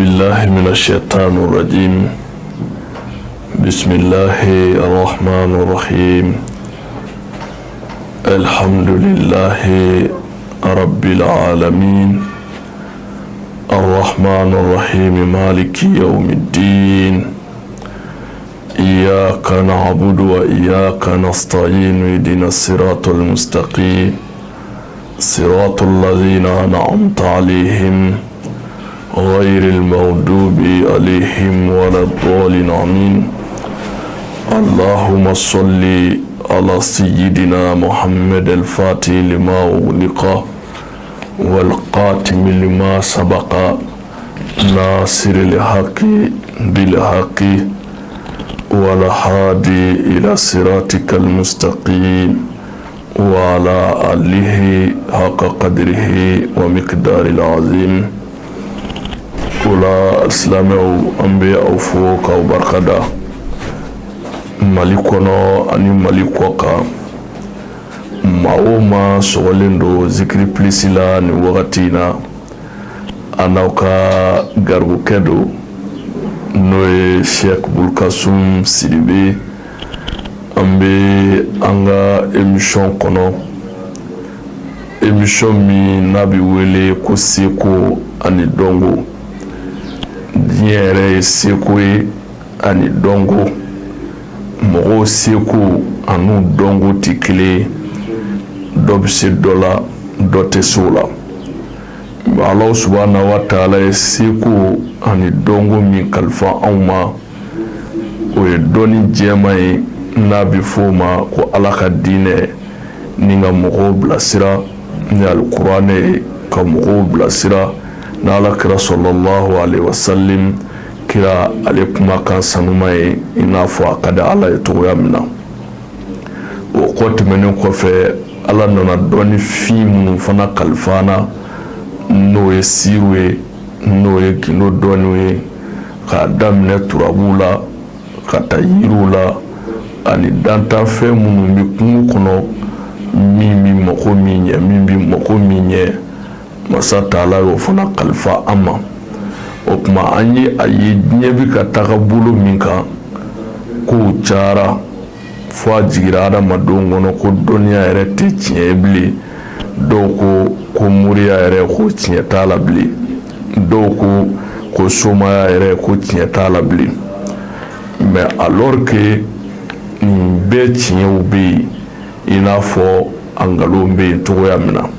بالله من الشيطان الرجيم بسم الله الرحمن الرحيم الحمد لله رب العالمين الرحمن الرحيم مالك يوم الدين إياك نعبد وإياك نستعين اهدنا الصراط المستقيم صراط الذين أنعمت عليهم غير المغضوب عليهم ولا الضالين آمين اللهم صل على سيدنا محمد الفاتح لما أغلق والقاتم لما سبق ناصر الحق بالحق والهادي إلى صراطك المستقيم وعلى آله حق قدره ومقدار العظيم o la silamɛw an bɛ aw fo k'aw barikada Mali kɔnɔ ani Mali kɔ kan maa o maa sɔgɔlen don Zikiri Plus la nin wagati in na an n'aw ka garibukɛ don n'o ye Sɛki Bulukasum Sidibe an bɛ an ka émission kɔnɔ émission min n'a bɛ wele ko seko ani dɔnko diɲɛ yɛrɛ ye seko ye ani dɔnko mɔgɔw seko an'u dɔnko tɛ kelen ye dɔ bɛ se dɔ la dɔ tɛ se o la Ala subahana wa taala ye seko ani dɔnko min kalifa anw ma o ye dɔnni jɛman ye n'a bɛ fɔ o ma ko Ala ka diinɛ ni ka mɔgɔw bilasira ni alikuranɛ ye ka mɔgɔw bilasira ni Ala kira sɔlɔlahu alehi wasalim kira ale kumakan sanuma ye i n'a fɔ a ka di Ala ye cogoya min na o kɔ tɛmɛnen kɔfɛ Ala nana dɔnnifin minnu fana kalifa an na n'o ye siru ye n'o ye gindo dɔnniw ye k'a daminɛ turabuw la ka taa yiriw la ani dantanfɛn minnu bɛ kungo kɔnɔ min bɛ mako min ɲɛ min bɛ mako min ɲɛ masa taala y'o fana kalifa an ma o tuma an ye a ye diɲɛ bɛ ka taga bolo min kan kow cayara fo a jigira adamadenw kɔnɔ ko dɔnniya yɛrɛ tɛ tiɲɛ ye bilen dɔw ko ko moriya yɛrɛ ko tiɲɛ t'a la bilen dɔw ko ko somaya yɛrɛ ko tiɲɛ t'a la bilen mais alors que nin bɛɛ tiɲɛw bɛ yen i n'a fɔ a nkalon bɛ yen cogoya min na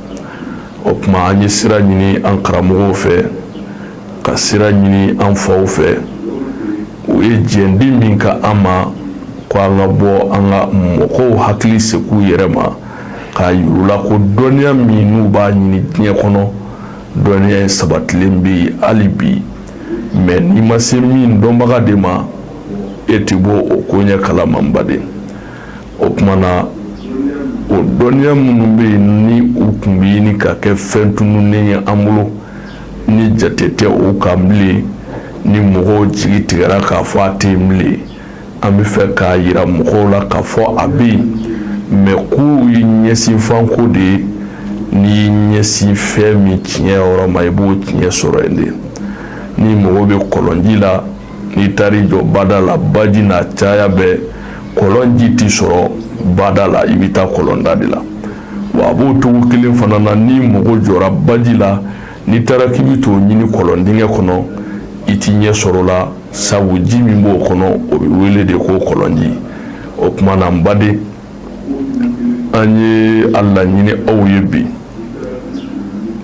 o tuma an ye sira ɲini an karamɔgɔw fɛ ka sira ɲini an faw fɛ u ye jɛndi min ka an ma ko an ka bɔ an ka mɔgɔw hakili segin u yɛrɛ ma k'a yir'u la ko dɔnniya min n'u b'a ɲini diɲɛ kɔnɔ dɔnniya in sabatilen bɛ yen hali bi mais n'i ma se min dɔnbaga de ma e tɛ bɔ o koɲɛ kalama n baden o tuma na o dɔnniya minnu bɛ yen ni u tun bɛ ɲini ka kɛ fɛn tununnen ye an bolo ni jate tɛ o kan bilen ni mɔgɔw jigi tigɛra k'a fɔ a tɛ yen bilen an bɛ fɛ k'a yira mɔgɔw la k'a fɔ a bɛ yen mais kow ye ɲɛsinfanko de ye n'i y'i ɲɛsin fɛn min tiɲɛ yɔrɔ ma i b'o tiɲɛ sɔrɔ yen de n'i mago bɛ kɔlɔnji la n'i taar'i jɔ bada la baji n'a caya bɛɛ kɔlɔnji tɛ sɔrɔ bada la i bɛ taa kɔlɔnda de la wa a b'o cogo kelen fana na n'i mago jɔra baji la n'i taara k'i bɛ t'o ɲini kɔlɔn dingɛ kɔnɔ i ti ɲɛ sɔrɔ o la sabu ji min b'o kɔnɔ o bɛ wele de ko kɔlɔnji o tuma na n baden an ye a laɲini aw ye bi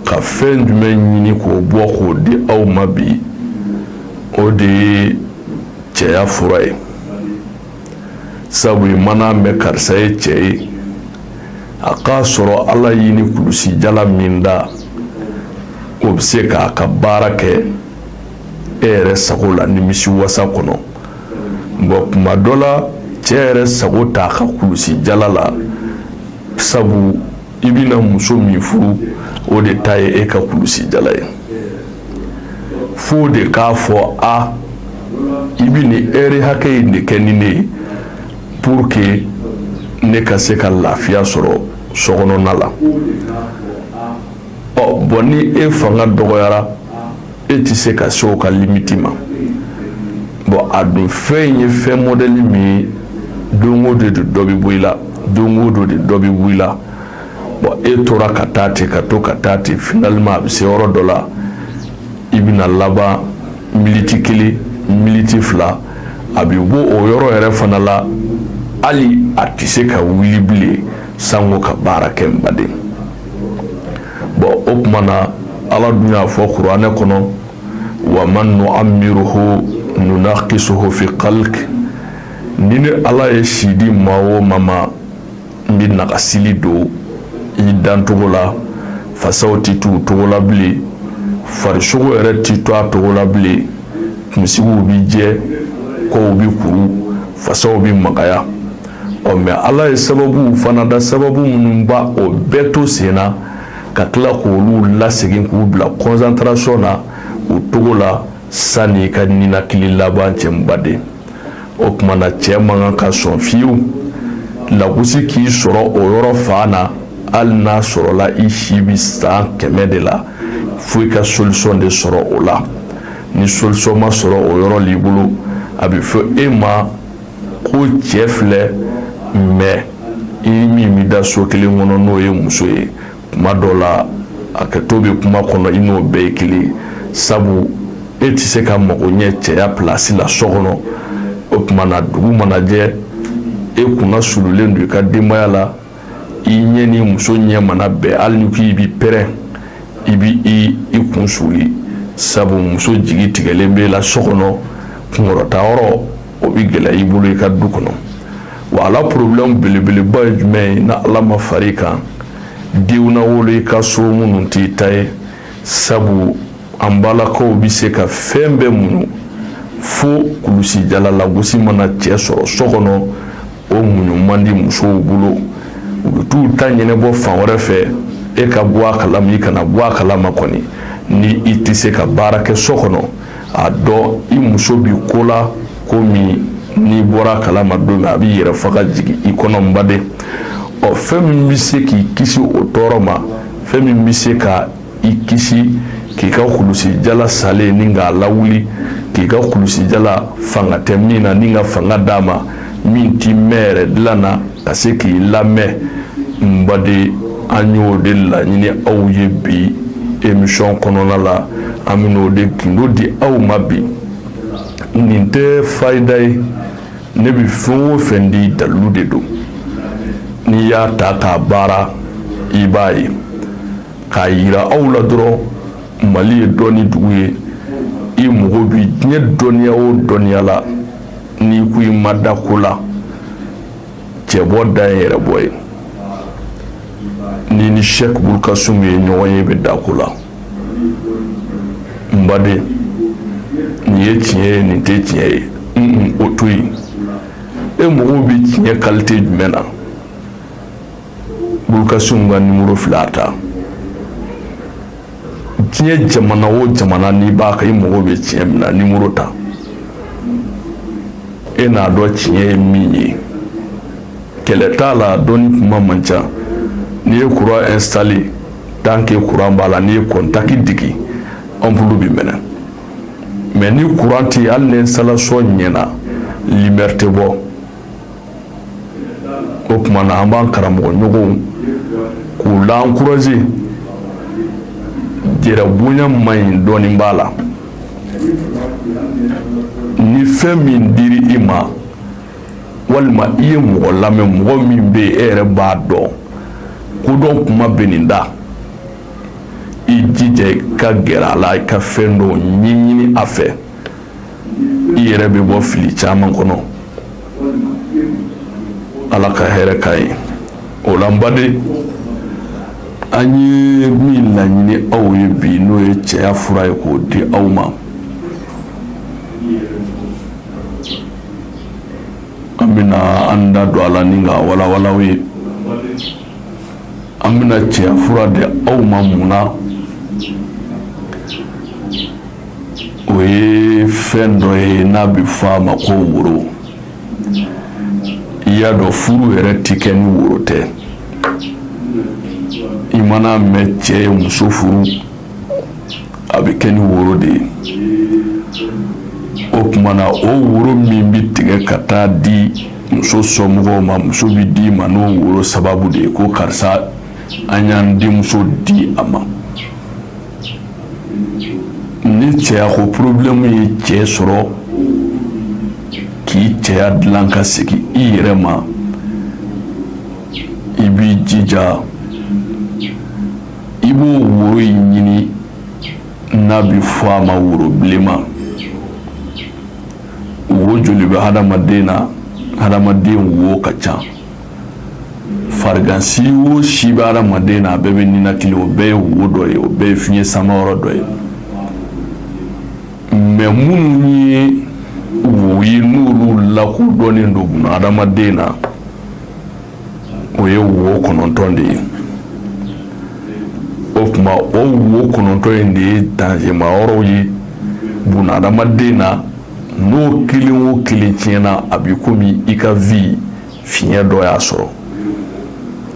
ka fɛn jumɛn ɲini k'o bɔ k'o di aw ma bi o de ye cɛya fura ye sabu i mana mɛn karisa ye cɛ ye a k'a sɔrɔ ala y'i ni kulusijala min da o bɛ se k'a ka baara kɛ e yɛrɛ sago la nimisi wasa kɔnɔ bon tuma dɔ la cɛ yɛrɛ sago t'a ka kulusijala la sabu i bɛna muso min furu o de ta ye e ka kulusijala ye fo de k'a fɔ a i bɛ nin ɛri hakɛ in de kɛ ni ne ye pour que ne ka se ka lafiya sɔrɔ sokɔnɔna la ɔ bon ni e fanga dɔgɔyara E tɛ se ka se o ka limite ma. Bon, a dun fɛn in ye fɛn modèle min ye, don o don de dɔ bɛ bɔ i la, don o don de dɔ bɛ bɔ i la. Bon, e tora ka taa ten, ka to ka taa ten, finalement a bɛ se yɔrɔ dɔ la, i bɛna laban miniti 1, miniti 2, a bɛ bɔ o yɔrɔ yɛrɛ fana la, hali a tɛ se ka wuli bilen sanko ka baara kɛ, n baden. Bon, o tuma na, Ala dun y'a fɔ kuranɛ kɔnɔ: wa man nu'ammiruhu nunakisuhu fi khalq. Ni ne Ala ye si di maa o maa ma, n bɛ nagasili don i dancogo la. Fasaw tɛ t'u cogo la bilen, farisogo yɛrɛ tɛ to a cogo la bilen, kunsigiw bɛ jɛ, kɔw bɛ kuru, fasaw bɛ magaya. Ɔ mais Ala ye sababuw fana da, sababu minnu b'a o bɛɛ to sen na, ka tila k'olu lasegin k'u bila concentration na o cogo la sanni i ka ninakili laban cɛ, n baden. O tuma na, cɛ man kan ka sɔn fiyewu lagosi k'i sɔrɔ o yɔrɔ fan na, hali n'a sɔrɔla i si bɛ san 100 de la. Fo i ka solution de sɔrɔ o la. Ni solution ma sɔrɔ o yɔrɔ l'i bolo, a bɛ fɔ e ma ko cɛ filɛ, mais i min bɛ da so kelen kɔnɔ, n'o ye muso ye, kuma dɔ la a kɛtɔ bɛ kuma kɔnɔ, i n'o bɛɛ ye kelen, sabu e tɛ se ka mago ɲɛ cɛya pilasi la so kɔnɔ. O tuma na, dugu mana jɛ, e kunna sululen don i ka denbaya la, i ɲɛ ni muso ɲɛ mana bɛn, hali ni k'i b'i pɛrɛn, i b'i i kun suli, sabu muso jigi tigɛlen b'e la so kɔnɔ. Kunkɔrɔta yɔrɔ, o bɛ gɛlɛya i bolo i ka du kɔnɔ. Wa ala problème belebeleba ye jumɛn ye? Na Ala ma far'i kan, denw na wolo i ka so minnu t'i ta ye, sabu an balakaw bɛ se ka fɛn bɛɛ muɲu fo kulusijala lagosi mana cɛ sɔrɔ so kɔnɔ, o muɲu man di musow bolo. U bɛ t'u ta ɲɛnabɔ fan wɛrɛ fɛ, e ka bɔ a kalama, i kana bɔ a kalama kɔni. Ni i tɛ se ka baara kɛ so kɔnɔ, a dɔn i muso bi ko la ko min, n'i bɔra a kalama don min, a b'i yɛrɛ faga jigin i kɔnɔ, n baden. Ɔ, fɛn min bɛ se k'i kisi o tɔɔrɔ ma, fɛn min bɛ se ka i kisi k'i ka kulusijala salen ni k'a lawuli, k'i ka kulusijala fanga tɛ min na ni ka fanga d'a ma, min t'i mɛn yɛrɛ dilan na ka se k'i lamɛn, n baden, an y'o de laɲini aw ye bi émission kɔnɔna la. An bɛn'o de gundo di aw ma bi. Nin tɛ fayida ye, ne bɛ fɛn o fɛn di, dalilu de don. N'i y'a ta k'a baara, i b'a ye k'a yira aw la dɔrɔn, Mali ye dɔnni dugu ye. I mago bi diɲɛ dɔnniya o dɔnniya la, n'i ko i ma da ko la, cɛbɔ da ye yɛrɛbɔ ye. Ni ni Sɛki Burukasum ye ɲɔgɔn ye, bɛ da ko la, n baden. Nin ye tiɲɛ ye, nin tɛ tiɲɛ ye, o to yen. E mago bɛ tiɲɛ qualité jumɛn na? Burukasum ka numéro fila ta. Diɲɛ jamana o jamana, n'i b'a kan, i mago bɛ tiɲɛ min na, numéro ta. E n'a dɔn tiɲɛ ye min ye. Kɛlɛ t'a la, dɔnni kuma man ca. N'i ye courant installé, tant que courant b'a la, n'i ye contact digi, ampoule bɛ mɛnɛ. Mais ni courant tɛ yen, hali ni installation ɲɛna, lumière tɛ bɔ. O tuma na, an b'an karamɔgɔ ɲɔgɔnw k'u la encourager. Yɛrɛ bonya man ɲi, dɔɔnin b'a la. Ni fɛn min dira i ma, walima i ye mɔgɔ lamɛn, mɔgɔ min bɛ yen, e yɛrɛ b'a dɔn kodɔn kuma bɛ nin da, i jija i ka gɛrɛ a la, i ka fɛn dɔw ɲɛɲini a fɛ, i yɛrɛ bɛ bɔ fili caman kɔnɔ. Ala ka hɛrɛ k'an ye. O la, n baden, an ye min laɲini aw ye bi, n'o ye cɛya fura ye k'o di aw ma, an bɛna an da don a la ni ka walawalaw ye. An bɛna cɛya fura di aw ma mun na? O ye fɛn dɔ ye n'a bɛ fɔ a ma ko woro. I y'a dɔn, furu yɛrɛ tɛ kɛ ni woro tɛ. I mana mɛn cɛ ye muso furu, A bɛ kɛ ni woro de ye. O tuma na, o woro min bɛ tigɛ ka taa di muso somɔgɔw ma, muso bɛ d'i ma n'o woro sababu de ye ko karisa, an y'an denmuso di a ma. Ni cɛya ko problème ye cɛ sɔrɔ, k'i cɛya dilan ka segin i yɛrɛ ma, i b'i jija, i b'o woro in ɲini n'a bɛ fɔ a ma woro bilenman. Wo joli bɛ hadamaden na? Hadamaden wo ka ca. Farigan si o si bɛ hadamaden na, a bɛɛ bɛ ninakili, o bɛɛ ye wo dɔ ye, o bɛɛ ye fiɲɛ samayɔrɔ dɔ ye. Mais minnu ye wo ye, n'olu lakodɔnnen don buna hadamaden na, o ye wo 9 de ye. O tuma, o wo 9 in de ye danger yɔrɔw ye buna hadamaden na. N'o kelen o kelen tiɲɛna, a bɛ komi i ka vie fiɲɛ dɔ y'a sɔrɔ.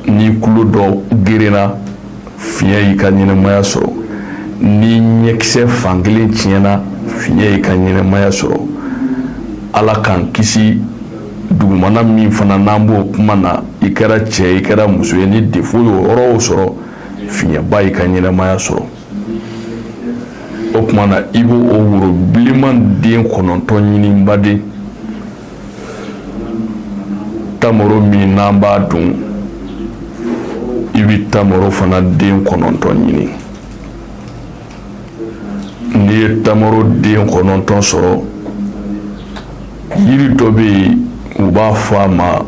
Ni tulo dɔ gerenna, fiɲɛ y'i ka ɲɛnamaya sɔrɔ. Ni ɲɛkisɛ fankelen tiɲɛna, fiɲɛ y'i ka ɲɛnamaya sɔrɔ. Ala k'an kisi. Dugumana min fana n'an b'o kuma na, i kɛra cɛ, i kɛra muso ye, ni défaut y'o yɔrɔw sɔrɔ, fiɲɛba y'i ka ɲɛnamaya sɔrɔ. O tuma na, i b'o o woro bilenman den 9 ɲini, n baden. Tamaro min n'an b'a dun, i bɛ tamaro fana den 9 ɲini. N'i ye tamaro den 9 sɔrɔ, yiri dɔ bɛ yen, u b'a fɔ a ma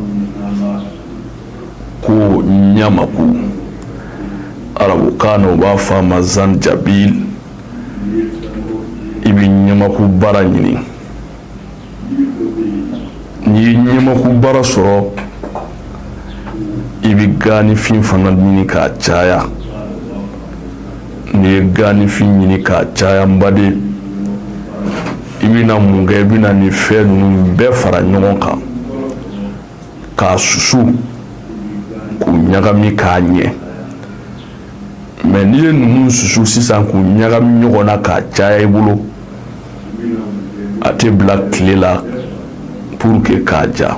ko ɲamaku, arabukan na u b'a fɔ a ma zanjabil. I bɛ ɲamaku bara ɲini. N'i ye ɲamaku bara sɔrɔ, i bɛ ganifin fana ɲini k'a caya. N'i ye ganifin ɲini k'a caya, n baden, i bɛna mun kɛ? I bɛna nin fɛn ninnu bɛɛ fara ɲɔgɔn kan k'a susu, k'u ɲagami k'a ɲɛ. Mais n'i ye ninnu susu sisan k'u ɲagami ɲɔgɔn na k'a caya i bolo, a tɛ bila tile la pour que k'a ja.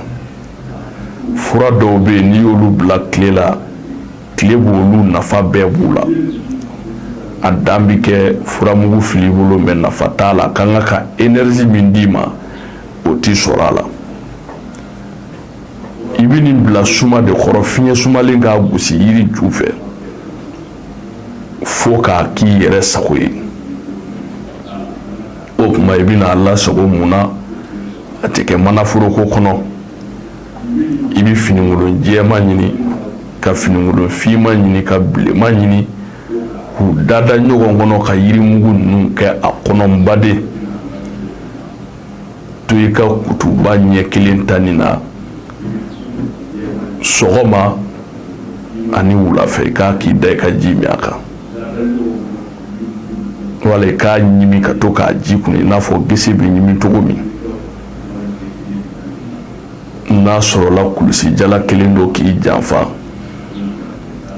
Fura dɔw bɛ yen, n'i y'olu bila tile la, tile b'olu nafa bɛɛ b'u la. A dan bɛ kɛ furamugu fili i bolo, mais nafa t'a la. Kan ka énergie min d'i ma, o t'i sɔrɔ a la. I bɛ nin bila suma de kɔrɔ, fiɲɛ sumalen k'a gosi yiri ju fɛ fo k'a k'i yɛrɛ sago ye. O tuma, i bɛna a lasago mun na? A tɛ kɛ manaforoko kɔnɔ. I bɛ finikolon jɛman ɲini, ka finikolon finman ɲini, ka bilenman ɲini, k'u dada ɲɔgɔn kɔnɔ, ka yirimugu ninnu kɛ a kɔnɔ. N baden, to i ka kutuba ɲɛ kelen ta nin na sɔgɔma ani wulafɛ. I k'a k'i da, i ka ji min a kan, wala i k'a ɲimi ka to k'a ji kun, i n'a fɔ gese bɛ ɲimi cogo min. N'a sɔrɔla kulusijala kelen don k'i janfa,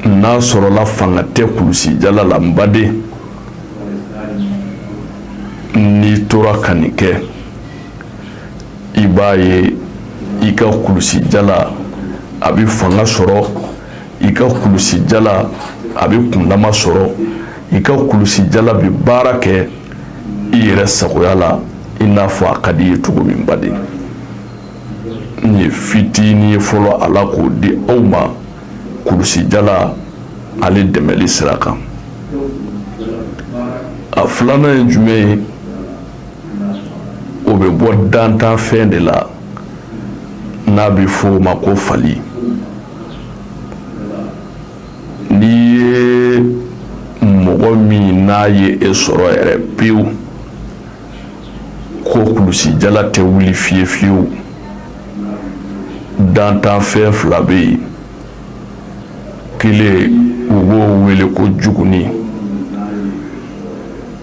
n'a sɔrɔla fanga tɛ kulusijala la, n baden, n'i tora ka nin kɛ, i b'a ye i ka kulusijala a bɛ fanga sɔrɔ, i ka kulusijala a bɛ kundama sɔrɔ, i ka kulusijala bɛ baara kɛ i yɛrɛ sagoya la, i n'a fɔ a ka di i ye cogo min. Baden, n ye fitinin ye fɔlɔ, ala k'o di aw ma kulusijala ale dɛmɛli sira kan. A filanan ye jumɛn ye? O bɛ bɔ dantanfɛn de la n'a bɛ fɔ o ma ko fali. N'i ye mɔgɔ min n'a ye e sɔrɔ yɛrɛ pewu ko kulusijala tɛ wuli fiye fiyewu, dantanfɛn fila bɛ yen. Kelen, u b'o wele ko juguni.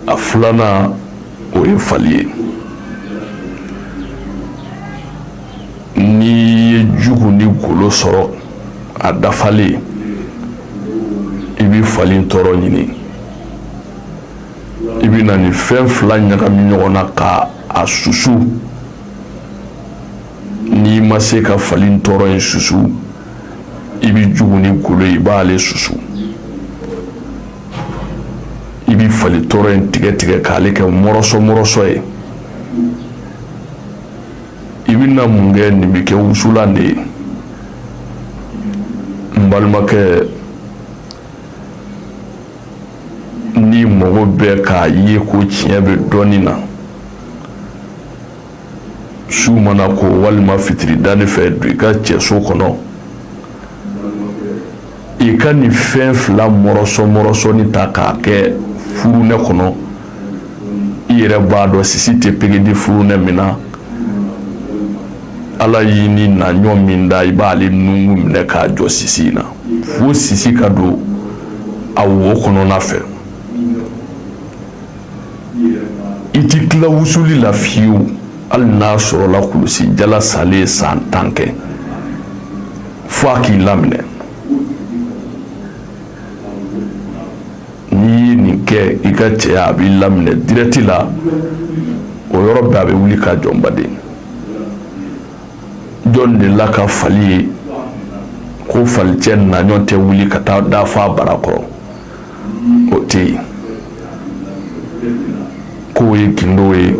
A filanan, o ye fali ye. N'i ye juguni golo sɔrɔ a dafalen, i bɛ fali tɔrɔ ɲini. I bɛ na nin fɛn fila ɲagami ɲɔgɔn na ka a susu. N'i ma se ka fali tɔrɔ in susu, i bɛ jugu ni golo, i b'ale susu. I bɛ fali tɔrɔ in tigɛ tigɛ k'ale kɛ mɔrɔsɔ mɔrɔsɔ ye. I bɛ na mun kɛ? Nin bɛ kɛ wusulan de ye, n balimakɛ. Ni mɔgɔ bɛ k'a ye ko tiɲɛ bɛ dɔnni na, su mana ko walima fitiri dani fɛ, don i ka cɛso kɔnɔ, i ka nin fɛn fila mɔrɔsɔ mɔrɔsɔni ta k'a kɛ furunɛ kɔnɔ. I yɛrɛ b'a dɔn sisi tɛ pegedi furunɛ min na. Ala y'i ni naɲɔ min da, i b'ale nungu minɛ k'a jɔ sisi in na fo sisi ka don a wo kɔnɔna fɛ. I ti tila wusuli la fiyewu, hali n'a sɔrɔla kulusi jala salen san 10 kɛ, fo a k'i laminɛ. N'i ye nin kɛ i ka cɛya, a b'i laminɛ direct la. O yɔrɔ bɛɛ, a bɛ wuli ka jɔ. N baden, jɔn delila ka fali ye ko falicɛ naɲɔ tɛ wuli ka taa da fɔ a bara kɔrɔ? O tɛ yen. K'o ye gindo ye,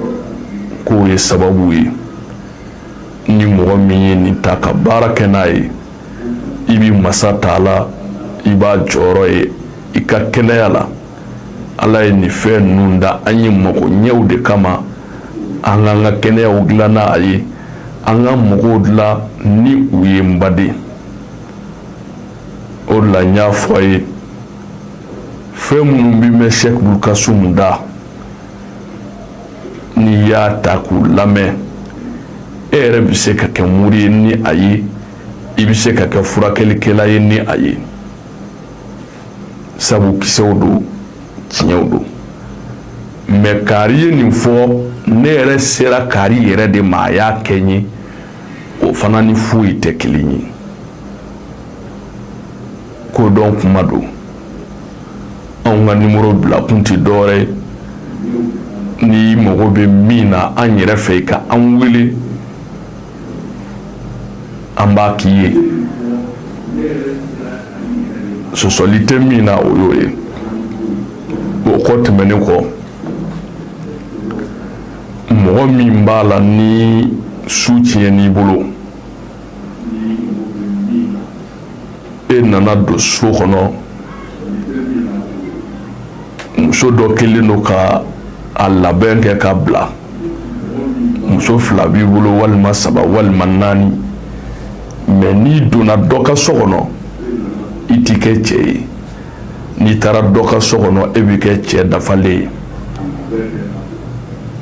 k'o ye sababu ye. Ni mɔgɔ min ye nin ta ka baara kɛ n'a ye, i bɛ masa taala, i b'a jɔyɔrɔ ye i ka kɛnɛya la. Ala ye nin fɛn ninnu da an ye mago ɲɛw de kama. An k'an ka kɛnɛyaw dilan n'a ye, an ka mɔgɔw dilan ni u ye, n baden. O de la n y'a fɔ a ye, fɛn minnu bɛ mɛn Sɛki Bulukasumu da, n'i y'a ta k'u lamɛn, e yɛrɛ bɛ se ka kɛ mori ye ni a ye, i bɛ se ka kɛ furakɛlikɛla ye ni a ye, sabu kisɛw don, tiɲɛw don. Mɛ kaari ye nin fɔ, ne yɛrɛ sera kaari yɛrɛ de ma, a y'a kɛ n ye, o fana ni foyi tɛ kelen ye. Kodɔn kuma don. Anw ka nimoro bila kun tɛ dɔwɛrɛ ye. N'i mago bɛ min na an yɛrɛ fɛ, i ka an wele, an b'a k'i ye. Sɔsɔli tɛ min na, o y'o ye. O kɔ tɛmɛnen kɔ, mɔgɔ min b'a la ni su tiɲɛn'i bolo, e nana don so kɔnɔ, muso dɔ kɛlen don ka a labɛn kɛ ka bila, muso fila b'i bolo walima saba walima naani, mɛ n'i donna dɔ ka so kɔnɔ, i ti kɛ cɛ ye. N'i taara dɔ ka so kɔnɔ, e bɛ kɛ cɛ dafalen ye.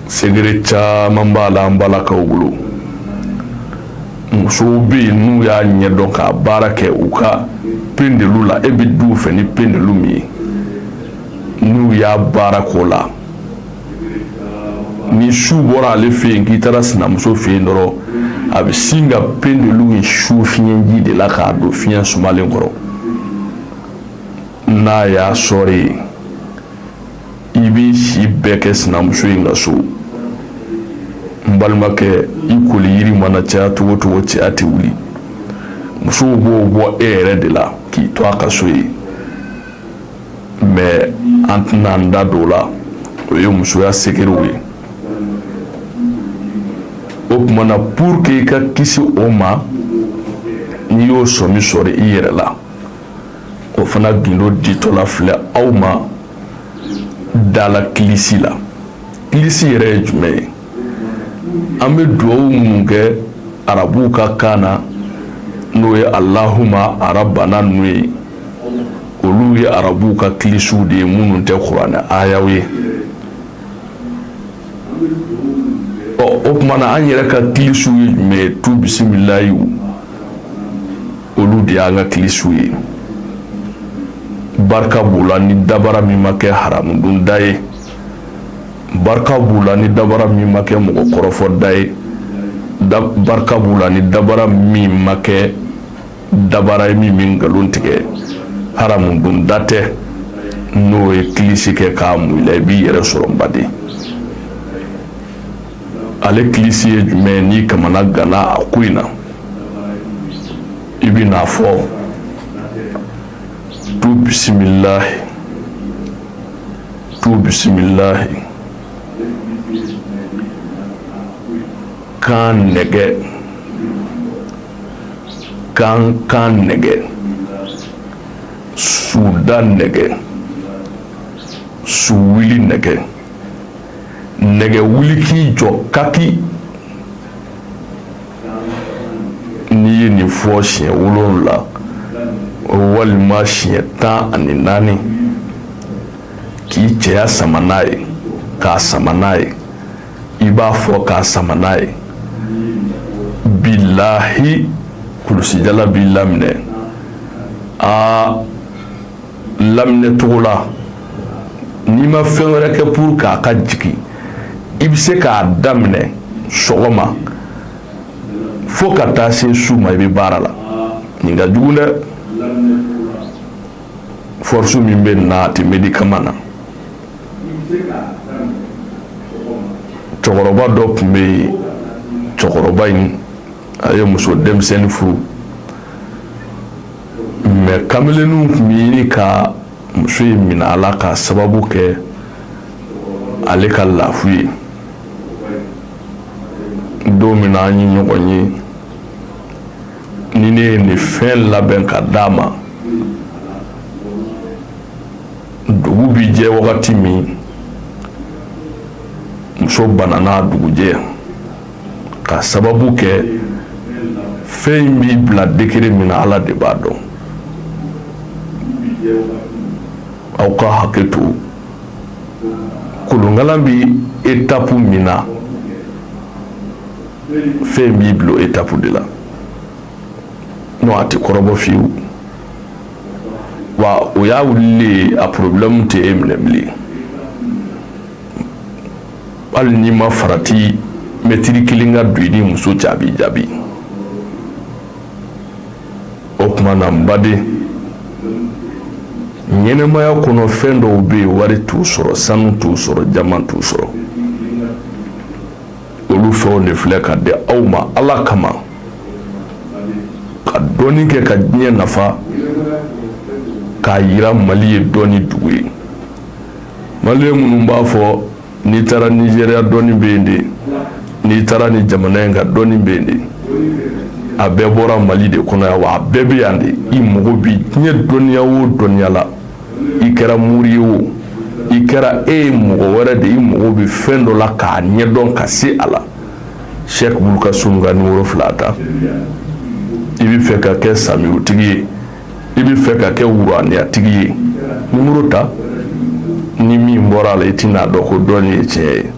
Secret caman b'a la an balakaw bolo. Musow bɛ yen, n'u y'a ɲɛdɔn k'a baara kɛ u ka pendelu la, e bɛ du fɛ ni pendelu min ye, n'u y'a baara k'o la, ni su bɔra ale fɛ yen k'i taara sinamuso fɛ yen dɔrɔn, a bɛ sin ka pendelu in su fiɲɛji de la k'a don fiɲɛ sumalen kɔrɔ. N'a y'a sɔrɔ yen, i b'i si bɛɛ kɛ sinamuso in ka so. N balimakɛ, i koli yiri mana caya cogo o cogo, cɛya tɛ wuli. Musow b'o bɔ e yɛrɛ de la k'i to a ka so yen. Mɛ an tɛna an da don o la, o ye musoya sekerew ye. O tuma na, pour que i ka kisi o ma, n'i y'o sɔmi sɔrɔ i yɛrɛ la, o fana gindo ditɔla filɛ aw ma dala kilisi la. Kilisi yɛrɛ ye jumɛn ye? An bɛ dugawu minnu kɛ arabuw ka kan na, n'o ye alahuma arabana ninnu ye, olu ye arabuw ka kilisiw de ye minnu tɛ kuranɛ ayaw ye. Ɔ, o tuma na, an yɛrɛ ka kilisiw ye jumɛn ye? Tu bisimilayiw, olu de y'an ka kilisiw ye. Barika b'u la ni dabara min ma kɛ haramudun da ye, barika b'u la ni dabara min ma kɛ mɔgɔ kɔrɔfɔ da ye, barika b'u la ni dabara min ma kɛ dabara ye min bɛ nkalon tigɛ, haramudun da tɛ. N'o ye kilisi kɛ k'a mun i la, i b'i yɛrɛ sɔrɔ n baden. Ale kilisi ye jumɛn ye? N'i kamana ganna a ko in na, i bɛ n'a fɔ tu bisimilahi, tu bisimilahi, kan nɛgɛ, kan kan nɛgɛ, suda nɛgɛ, suwuli nɛgɛ, nɛgɛ wuli k'i jɔ kaki. N'i ye nin fɔ siɲɛ 7 walima siɲɛ 14, k'i cɛya sama n'a ye, k'a sama n'a ye, i b'a fɔ k'a sama n'a ye, bilahi, kulusijala b'i laminɛ. Aa, laminɛ cogo la, n'i ma fɛn wɛrɛ kɛ pour k'a ka jigin, i bɛ se k'a daminɛ sɔgɔma fo ka taa se su ma, i bɛ baara la. Nin ka jugu dɛ. Force min bɛ na, a tɛ médicament na. Cɛkɔrɔba dɔ tun bɛ yen. Cɛkɔrɔba in, a ye muso denmisɛnnin furu, mais kamalenninw tun bɛ ɲini ka muso in minɛ a la k'a sababu kɛ ale ka lafu ye. Don min na an ye ɲɔgɔn ye, ni ne ye nin fɛn labɛn ka d'a ma, dugu bi jɛ wagati min, muso banana dugujɛ, ka sababu kɛ fɛn in b'i bila degré min na, Ala de b'a dɔn. Aw ka hakɛ to, kolonkalan bɛ étape min na, fɛn b'i bila étape de la. Non, a tɛ kɔrɔbɔ fiyewu. Wa o y'a wulilen, a problème tɛ e minɛ bilen. Hali n'i ma farati, mɛtiri kelen ka don i ni muso cɛ, a b'i jaabi. O tuma na, n baden, ɲɛnɛmaya kɔnɔ, fɛn dɔw bɛ yen, wari t'u sɔrɔ, sanu t'u sɔrɔ, jaman t'u sɔrɔ. Olu fɛnw de filɛ ka di aw ma Ala kama, ka dɔɔni kɛ ka diɲɛ nafa, k'a yira Mali ye dɔɔni dugu ye. Maliyɛn minnu b'a fɔ n'i taara Nizeriya, dɔɔni bɛ yen de, n'i taara ni jamana in ka dɔɔni bɛ yen de, a bɛɛ bɔra Mali de kɔnɔ yan, wa a bɛɛ bɛ yan de. I mago bi diɲɛ dɔnniya o dɔnniya la, i kɛra mori ye o, i kɛra e ye mɔgɔ wɛrɛ de, i mago bɛ fɛn dɔ la k'a ɲɛdɔn ka se a la, Sɛki Bulukasun ka nimoro fila ta. I bɛ fɛ ka kɛ samirutigi ye, i bɛ fɛ ka kɛ wuraniyatigi ye, nimoro ta. Ni min bɔra a la, i tɛna dɔn ko dɔnni ye tiɲɛ ye.